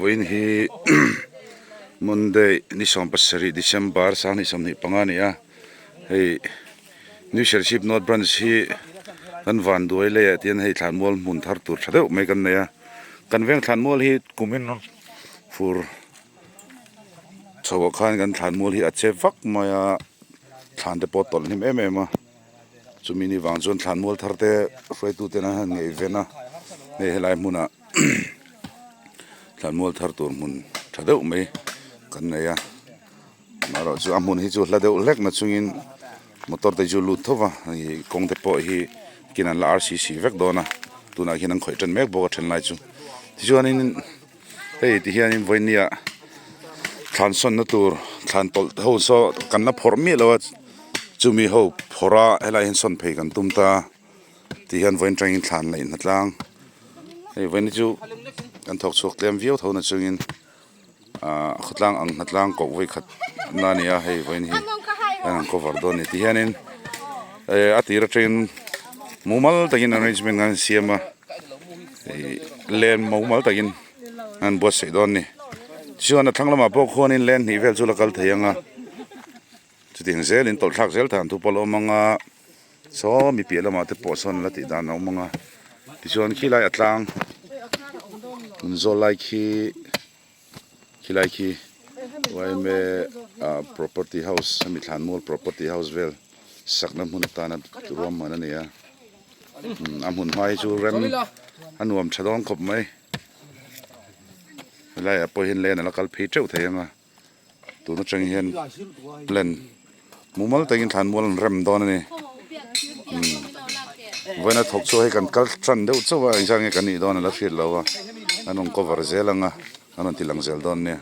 Vawiin hi Monday ni 17 December 2025 a ni a, hei New Serchhip North Branch hi kan van duai lei ah tian hei thlanmual hmun thar tur tha deuh mai kan nei a, kan veng thlanmual hi kumin fur chhoah khan kan thlanmual hi a che vak mai a, thlan te pawh a tawlh hnem em em a. Chumi ni vang chuan thlanmual thar te hruaitu ten an han ngaih ven a, hei helai hmunah thlanmual thar tur hmun tha deuh mai kan nei a, amaherawh chu a hmun hi chu hla deuh hlek na chungin motor te chu lut tho va hei kawng te pawh hi kin an la rcc vek dawn a, tunah khian an khawih tan mek bawk a then lai chu tichuanin. Hei ti hianin vawinia thlan sawnna tur thlan tawlh ho saw kan la phawrh miah lo a chumi ho phawrh a helaiah hian sawn phei kan tum ta ti hian vawiin atangin thlan laih hna tlang hei vawiin hi chu kan thawk chhuak tlem viau tho na chungin ahh khawtlang ang hna tlang koh vawi khat na a ni a hei vawiin hi an cover dawn a ni ti hianin eh a tir atangin mumal takin arrangement an siam a. Ih len mumal takin an buatsaih dawn a ni tichuan a thlang lamah pawh khuanin len hnih vel chu la kal thei ang a chutiang zelin tawlh thlak zel dan thu pawh a la awm ang a saw mi piah lamah te pawh sawn la tih dan a awm ang a tichuan khilai a tlang hmun zawl lai khi khilai khi yma ah property house hemi thlanmual property house vel sakna hmun atana ruahman a ni a. A hmun hma hi chu rem a nuam tha dawn khawp mai helaiah pawh hian len a la kal phei teuh thei ang a tun atang hian plan mumal takin thlanmual an rem dawn a ni vawiin a thawk chu hei kan kal tan deuh chauh a engzah nge kan nih dawn a la hriat lo a an rawn cover zel ang a an rawn ti lang zel dawn nia.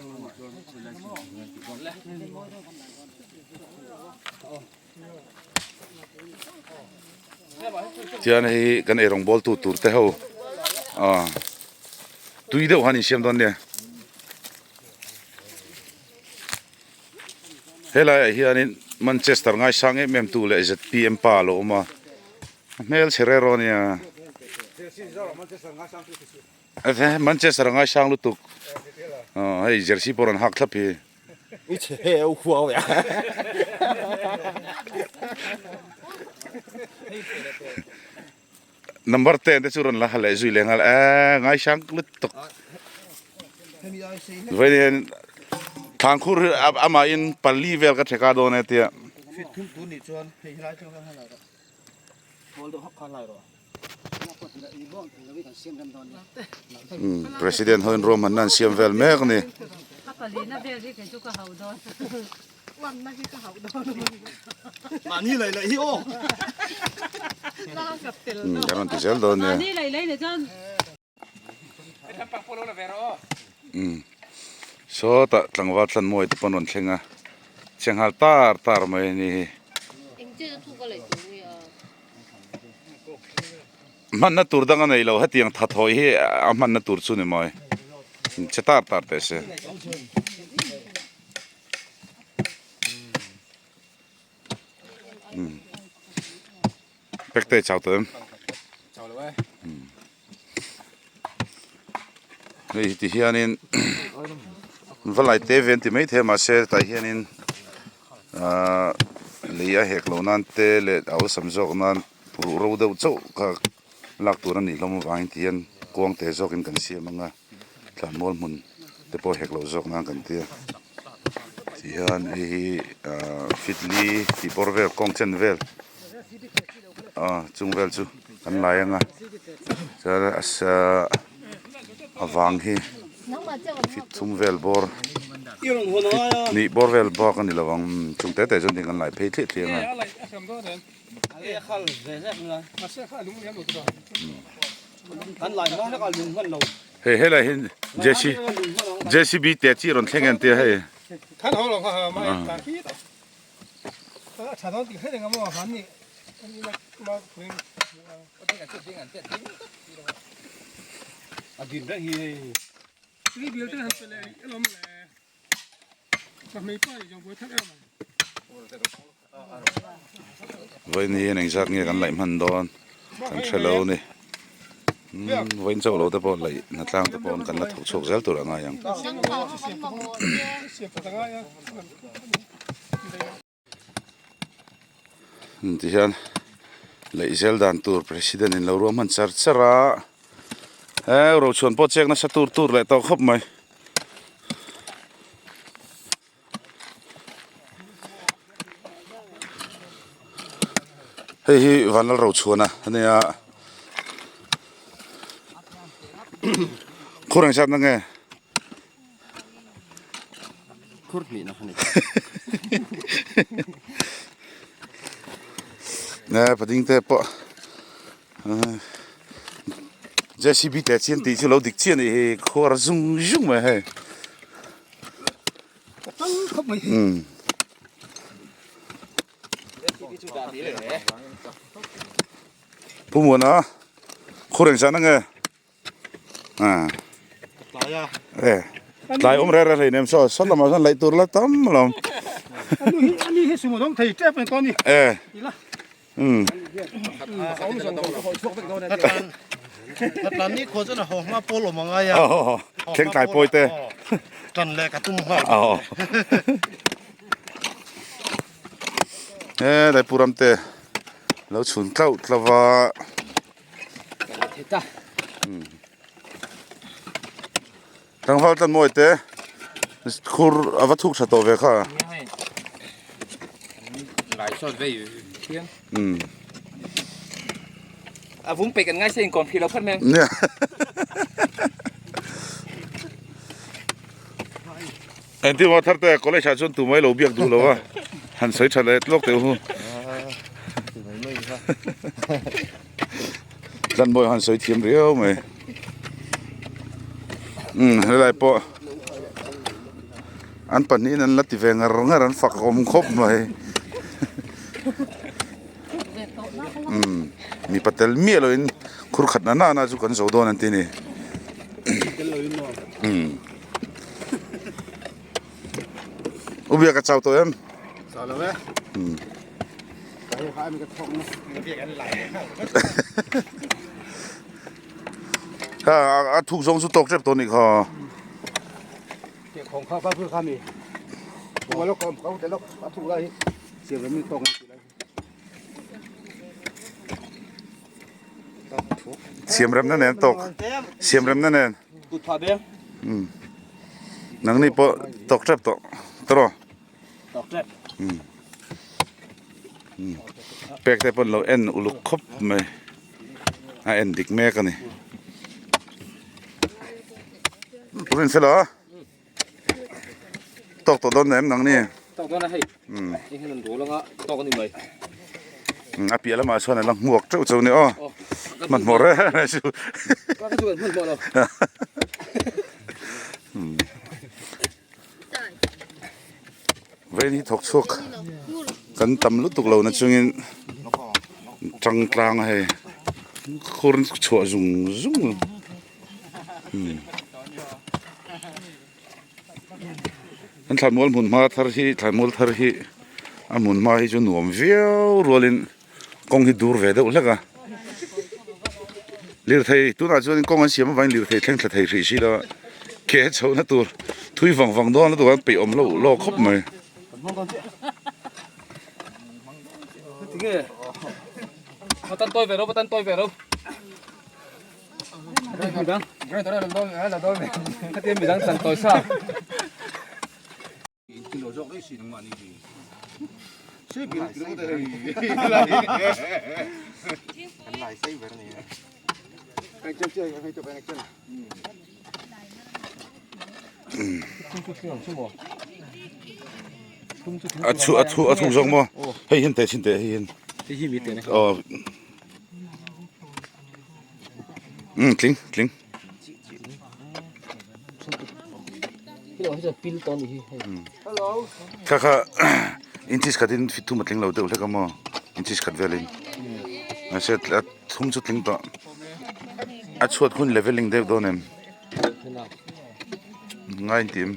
Tihian hei kan eirawng bawl tu tur te ho ah tui deuh han insiam dawn nia helaiah hianin Manchester ngaisang em em tu leh zpm pa a lo awm a a hmel chhe rero a nia Manchester ngaisang lutuk hei jersey pawh rawn hak thlap hi. Number 10 te chu rawn la ha leh zui leh nghal e ngaisang lutuk vawiin thlankhur hi amahin pali vel ka theka dawn e tia. President hoin ruahmanna an siam vel mek a ni. Kan rawn ti zel dawn nia. Sawtah tlangval tlanmawi te pawh an rawn thleng a, chhe nghal tar tar mai a ni hi. Hmanna tur dang a nei lo, hetiang thathawi hi a hmanna tur chu ni mawi. Chhe tar tar teh se. Pek te chau tawh em? Chau lo e. Hei ti hianin va lai te ve an ti maithei a mahse tah hianin ahh lei a hek loh nan te leh a awlsam zawk nan ruh ro deuh chauh kha lak tur a nih hlawm avangin ti hian kuang te zawkin kan siam ang a thlanmual hmun te pawh hek loh zawk nan kan tia tihian hei hi ahh fitli tih bawr vel kawng chen vel. Aw chung vel chu kan lai anga chuan a vang hi fit thum vel bawr fit hnih bawr vel bak a ni lo ang chung te te chuan ding an lai phei thliah thliah anga. Hei helai hi JCB te chi rawn thleng en tia hei. Vawiin hi engzat nge kan laih hman dawn kan hre lo a ni. Vawiin chauh lo te pawh laih hnatlang te pawh kan la thawk chhuak zel tur a ngai ang. Tihian laih zel dan tur president in lo ruahman char char a he rochhuan pawh chek nasa tur tur leh tawh khawp mai. Hei hi Vanlal Rochhuana a nia khur ang hriatna nge khur hnihna a ni ne pating te pawh J_C_B teh chian tih chu lo dik chiah a nih hi khuar zung zung mai hei. Pu Muana khur eng zan ange e tlai awm reng reng hleinem saw saw lamah sawn laih tur la tam alawm e Thleng tlai pawi te. He Daipuram te lo chhun tlauh tlauh a. Tlangval tlan mawi te khur a va thuk tha tawh ve kha. A vung pe kan ngai se in kawm thli lo phat mai. Engtin maw thar te college ah chuan tumai lo biak duh lo a han sawi tha leh tlawk teh u. Tlanbawi han sawi thiam riau mai. Umm helai pawh an pahnihin an la ti ve ngar ngar an fak awm khawp mai. Umm mipa tel miah loin khur khat na na chu kan zo dawn an ti a ni. Umm U bia ka chau tawh em? Chau lo e. Umm. Ha a thuk zawng chu tawk tep tawh anih kha. Siam remna nen tawk siam remna nen. Umm nangni pawh tawk tep tawh tawh. Pek te pawn lo en uluk khawp mai a en dik mek a ni Purin fela tawk tawh dawn em nang ni tawk dawn a hei hei hian an rul anga tawk a ni mai a piah lamah chuan a la hmuak teuh chauh a ni aw hmanhmawh reng reng chu ka chu kan hmanhmawh lo. Vain hi thawk chhuak kan tam lutuk lo na chungin tang tlang a hei khur chhuah zung zung an thlanmual hmun hma thar hi thlanmual thar hi a hmun hma hi chu nuam viau rualin kawng hi dur ve deuh hlek a lirthei tunah chuan kawng an siam avangin lirthei thleng thla thei hrih si lo a ke chhohna tur thui vang vang dawn lutuk a peih awm loh lawk khawp mai. A thu a thu a thu zawk maw hei hian teh chhin teh hei hian aw um tling tling. Kha kha inches khat in fit thum a tling lo deuh hlek a maw inches khat vel in mahse a thum chu tling tawh a chhuat hun leveling deuh dawn em ngai in tih em.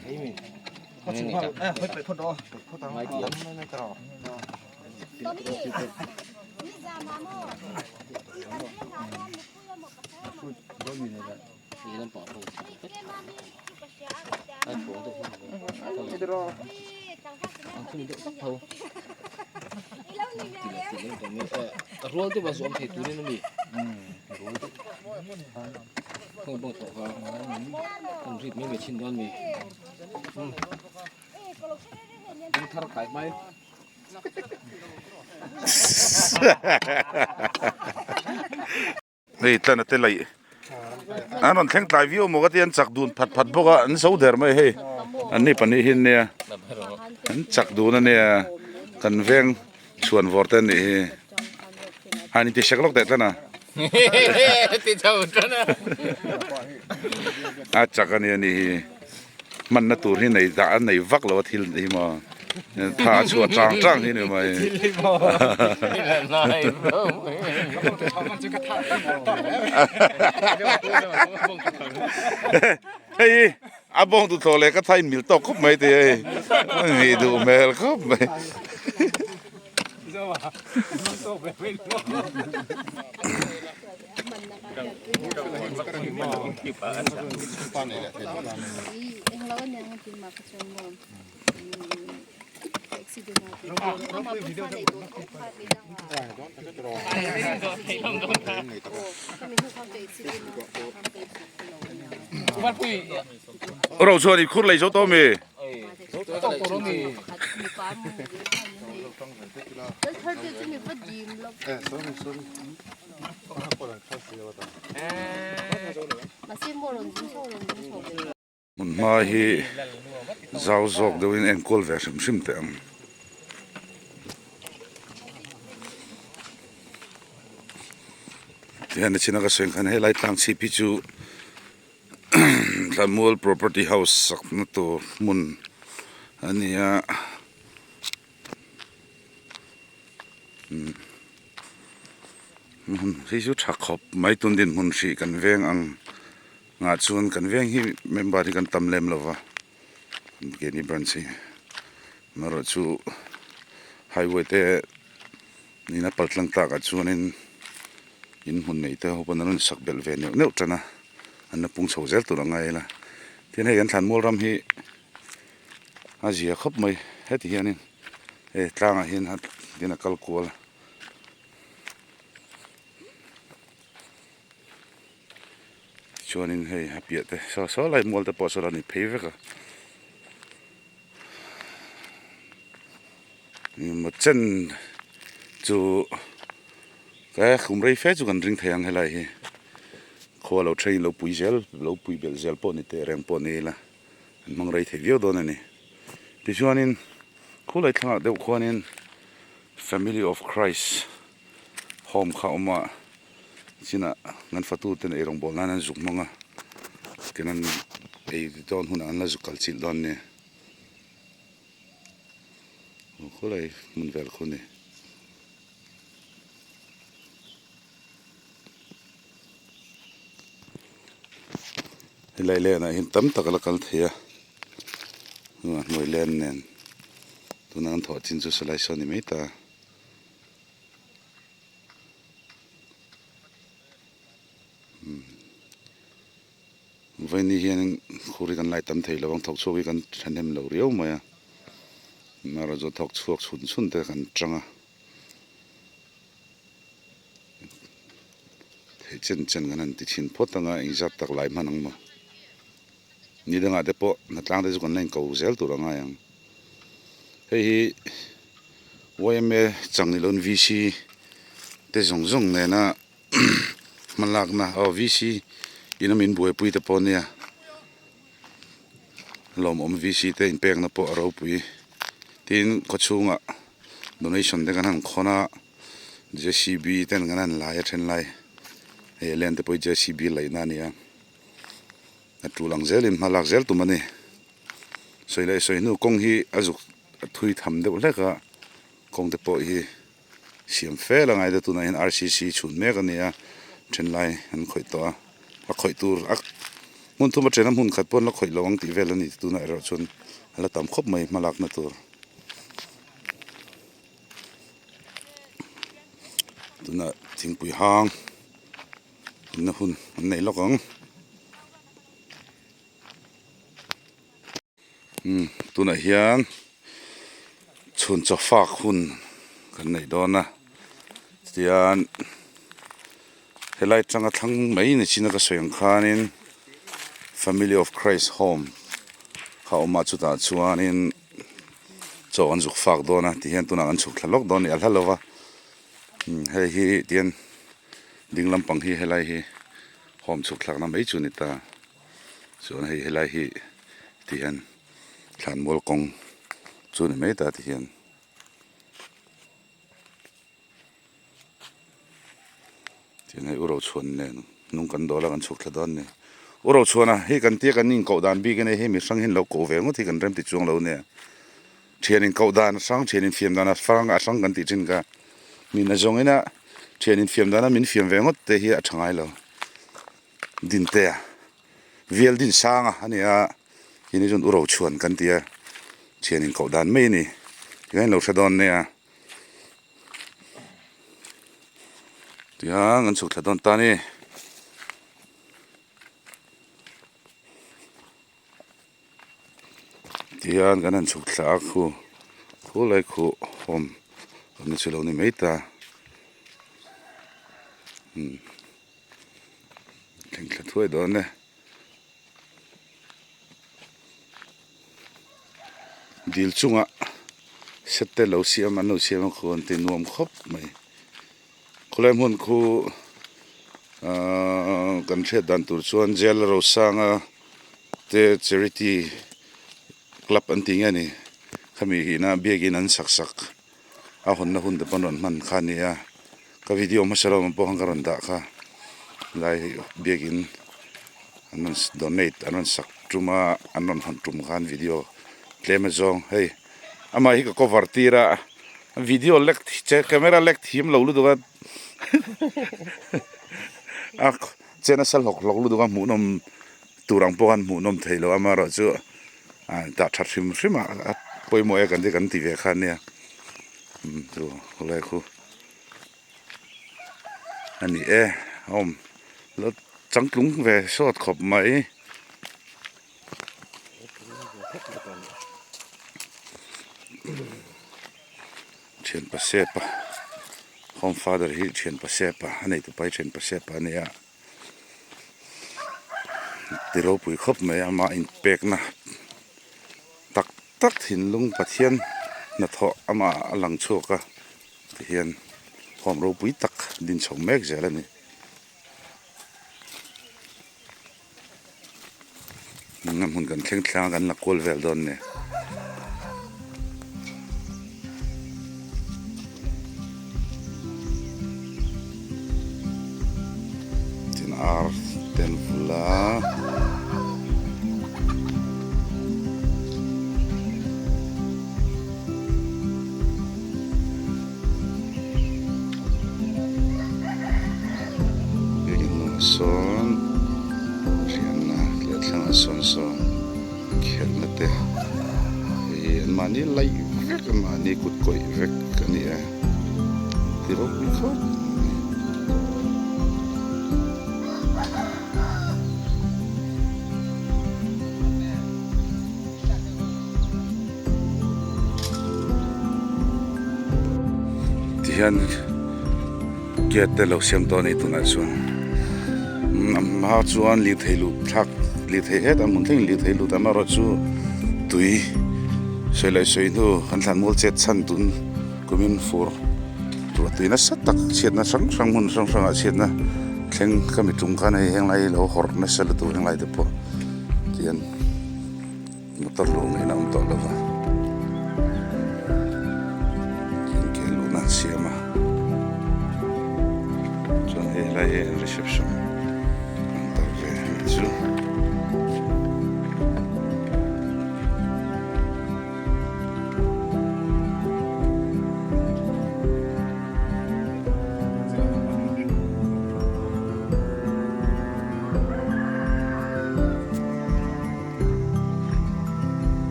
Hei tlana te laih an rawn thleng tlai viau maw ka ti an chak dun phat phat bawk a an zo der mai hei an ni pahnih hi ania an chak dun ania kan veng chhuan vawr te anih hi han inti sek lawk teh tlana a chak ania nih hi. Hmanna tur hi nei dah a nei vak lo a thil hi maw tha a chhuah chang chang hi ni mai. Hei a bawng tu thlawh leh ka tha in mil tawk khawp mai tih hei ngei duh hmel khawp mai. Ro chuan i khur lei zo tawh mi? Hmun hma hi zau zawk deuhin enkawl ve hrim hrim teh ang. Tihian nichina ka sawi ang khan helai tlang chhip hi chu Tlamual property house sakna tur hmun a ni a. Hmun hi chu tha khawp mai tun dinhmun hrih kan veng ang ngah chuan kan veng hi member hi kan tam lem lo va keini branch hi amaherawh chu highway te nihna pal tlang tak ah chuanin in hmun nei te ho pawn an rawn sak belh ve neuh neuh tan a an la pung chho zel tur a ngai ila tin hei kan thlanmual ram hi a zia khawp mai heti hianin. Hei tlangah hian tin a kal kual a. Tichuanin hei a piah te saw saw lai mual te pawh saw la ni phei vek a. Engemaw chen chu he kum rei fe chu kan ring thei ang helai hi. Khua lo then in lo pui zel lo pui belh zel pawh ni teh reng pawh ni ila. An hmang rei thei viau dawn a ni. Tichuanin khulai thlangah deuh khuanin Family of Christ Home kha a awm a, chinah kan fatuten ei rawngbâwl nan an zuk hmang a, tin an ei dawn hunah an la zuk kal chilh dawn nia. Aw khulai hmun vel khu a ni. Helai lenah hian tam tak a la kal thei a a hnuai len nen tuna an thawh chin chu silai sawn a ni mai ta. Vawiin hianin khur hi kan lai tam thei lo ang thawk chhuak hi kan thahnem lo riau mai a amaherawhchu thawk chhuak chhun chhun te kan tang a. Theih chen chen kan han ti thin phawt ang a, engzat tak lai hman ang maw? Ni dangah te pawh hnatlang te chu kan la inko zel tur a ngai ang. Hei hi yma chang ni loin VC te zawng zawng nena hmalakna aw VC ina min buaipui te pawh nia lawmawm VC te inpekna pawh a ropui tin khawchhungah donation te kan han khawn a. J_c_b ten kan han lai a then lai hei a len te pawh hi j_c_b laihna a ni a a tul ang zelin hma lak zel tum a ni sawi leh sawi hnu kawng hi a zuk a thui tham deuh hlek a kawng te pawh hi siam fel a ngai ta tunah hian r_c_c chhun mek a ni a then lai an khawih tawh a a khawih tur a hmun thum a then a hmun khat pawh an la khawih lo ang tih vel a ni tunah erawh chuan a la tam khawp mai hma lakna tur. Tunah thingpui hang. Inna hun an nei lawk ang. Umm tunah hian chhun chaw fak hun kan nei dawn a tichuan helai atanga thlang mai ni chin a ka sawi ang khanin family of christ home kha a awm a chutah chuanin chaw an zuk fak dawn a tihian tunah an chhuk thla lawk dawn a ni a hla lo va umm hei hi tihian ding lampang hi helai hi home chhuk thlakna mai chu a ni ta. Chuan hei helai hi ti hian thlanmual kawng chu ni mai ta ti hian tihian hei u Rochhuan nen hnung kan dawl a kan chhuk thla dawn a ni. U Rochhuana hei kan tia kan inkoh dan bik a nia hei mi hrang hian lo koh ve ngawt hi kan rem ti chuang lo nia. Thian inkoh dan a hrang thian infiam dan a hrang a hrang kan tih thin kha mi nazawng ina thian infiam dana min fiam ve ngawt te hi a tha ngai lo. Dintea Vial Dinsanga a ni a hini chuan u Rochhuan kan ti a thian in koh dan mai a ni tihian lo hre dawn nia tihian kan chhuk thla dawn ta a ni. Tihian kan han chhuk thla a khu khu lai khu awm awmna chu lo ni mai ta umm. Thleng thla thuai dawn e. Dil chungah set te lo siam an lo siam a khuan ti nuam khawp mai. Khawlai hmun khu ahh kan hriat dan tur chuan jail rosanga te charity club an tih nge a ni khami ina biakin an sak sak. A hawnna hun te pawn rawn hman kha a ni a ka video hmasa lamah pawh khan ka rawn dah kha lai biakin an rawn donate an rawn sak tum a an rawn hawn tum khan video tlem a zawng hei amah hi ka cover tir a video lek camera lek thiam lo lutuk a a che nasa hlawk hlawk lutuk a hmuhnawm tur ang pawh khan hmuhnawm thei lo amaherawhchu. A dah tha hrim hrim a a pawimawh e kan ti kan ti ve kha ania umm chu khawlai khu a ni e a awm lo changtlung ve sawt khawp mai. Thianpa Sepa home father hi thianpa Sepa a neitupa hi thianpa Sepa a nia. Ti ropui khawp mai a amah inpekna tak tak thinlung Pathian hnathawh amah a lang chhuak a tihian huam ropui tak din chho mek zel a ni. A hmun kan thleng thleng a kan la kual vel dawn nia. Tin ar te an vul a. Biakin hnungah sawn riahna leh thlangah sawn sawn khelhna te hei an mahni laih vek an mahni kut kawih vek a ni a ti ropui khawp mai. Tihian gate te lo siam tawh a ni tunah chuan a hma chuan lirthei luh thlak lirthei hetah hmun thlengin lirthei lut amaherawh chu tui sawi leh sawi hnu kan thlan mual chet chhan tun kumin fur ruah tui nasa tak chhiatna hrang hrang hmun hrang hrangah chhiatna thleng ka mi tum khan hei henglai hi lo hawrh nasa lutuk henglai te pawh tihian. Motor luh ngeiin a awm tawh lo va, ke luhna an siam a, chuan hei helai hi reception an tar ve a nih chu.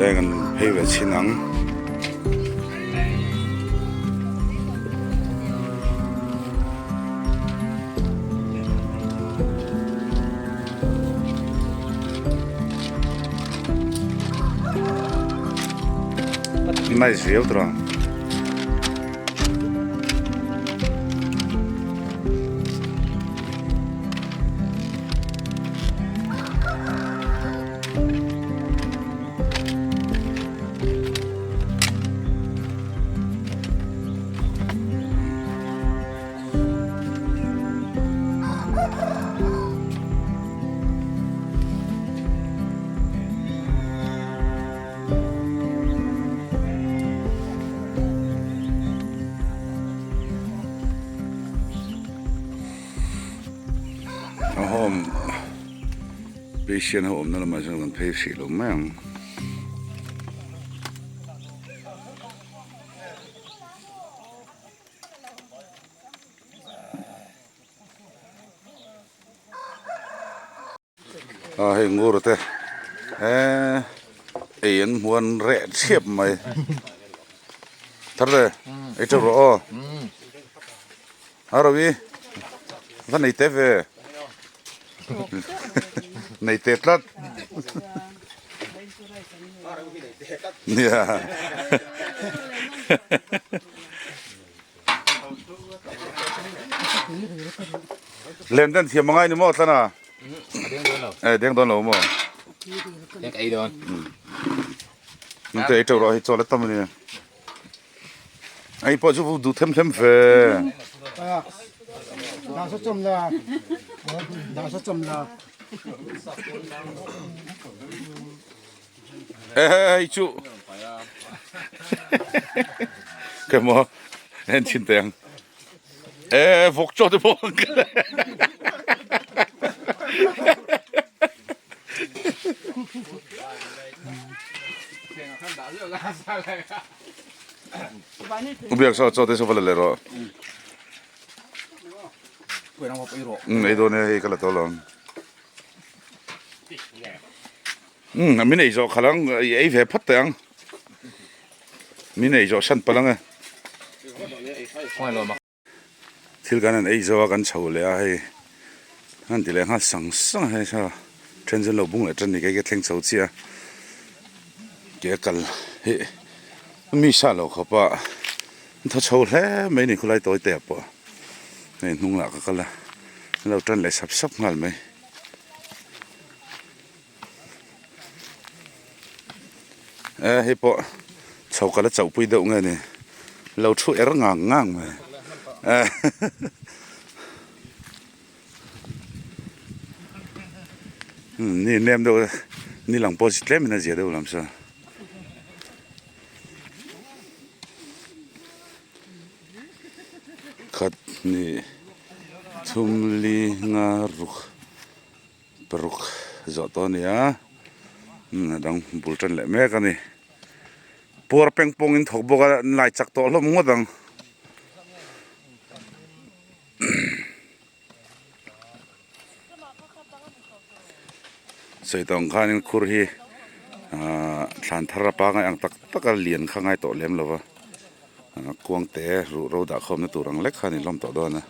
Tleng an phei ve chhin ang. Nice viau tur ang. A home patient ho awmna lamah chuan kan phei hrih lo mai ang. A hei ngur te eee ei an hmu an reh chhiap mai thar le ei teuh rawh aw a Ravi va nei te ve nei te tlat nia. Lem den thiam angai ni maw tlana? Eh deng dawn lo maw? Deng ei dawn. Nang te ei teuh rawh hei chaw la tam ani. Ai pawh chu du them them ve. Dah sa chawm la. Dah sa chawm la. Eh hei chu. Cái mò en chin teng. Eh vok cho te pawh Ubiak saw chaw te saw va la leh rawh. Ei dawn e hei ka la tawh lo ang. Umm min ei zawh khalh ang i ei ve phawt teh ang. Min ei zawh san palh ang e. Thil kan han ei zo a kan chho leh a hei an ti leh nghal sang sang a hei kha then chu an lo bung leh tan ni kei ka thleng chho chiah a ke a kal hi mi sa lo khawp a an thaw chho hle mai ni khulai tawi te ah pawh hei hnung lah ka kal a an lo tan leh sap sap nghal mai. Eh hei pawh chho kal a chauh pui deuh nge ni lo thu er ngang ngang mai eh ni nem deuh ni lang pawh chi tlem in a zia deuh lam sawn. Khat hnih thum li nga ruk. Paruk zawh tawh a ni a a dang bul tan leh mek a ni puar peng pawng in thawk bawk a an lai chak tawh hlawm ngawt ang sawi tawh ang khanin khur hi ahh thlan thar a pangai ang tak tak a lian kha ngai tawh lem lo va kuang te ruhro dah khawmna tur ang lek kha a ni hlawm tawh dawn a.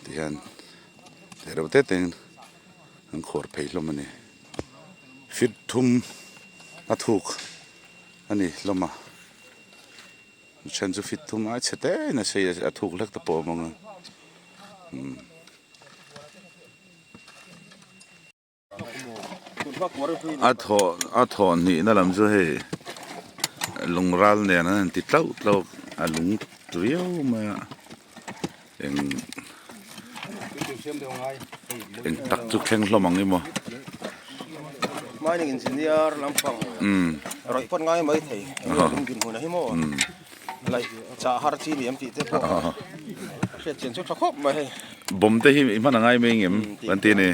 Tihian teh reuh te te in an khuar phei hlawm a ni fit thum a thuk a ni hlawm a then chu fit thum ai chhe te in a sei a thuk hlek te pawh a awm ang a A thawh a thawh hnihna lam chu hei lung ral nen an han ti tlauh tlauh a lung riau mai a eng eng tak chu thleng hlawm ang emaw Bomb te hi i hman a ngai mai ngem kan ti a ni.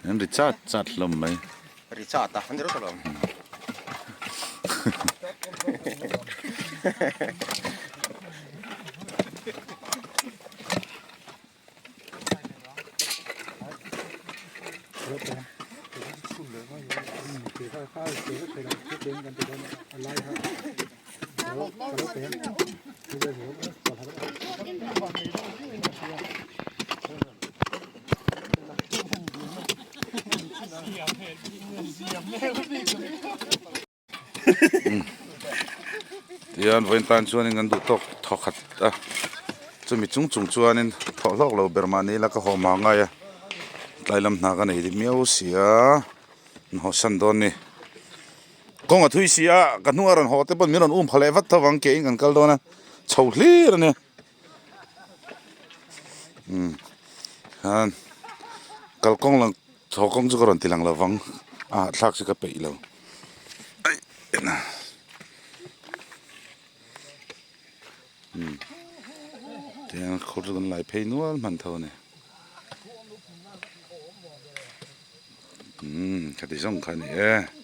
An ri chat chat hlawm mai. Ri chat a, an ri rawt alawm. Tihian vawiin tan chuanin kan duh tawk thaw khat a chumi chung chung chuanin thawh hlawk lo ber mahni ila ka haw hma ngai a tlai lam hna ka nei deuh miau si a an haw san dawn a ni kawng a thui si a ka hnung a rawn haw te pawn min rawn um pha leh vat tho vang ke in kan kal dawn a chho hlir a nia umm khan kalkawng lang chho kawng chu ka rawn ti lang lo vang a hahthlak chu ka peih lo. Tiang khur chu kan lai phei nual hman tho a ni umm khati zawng kha a ni e.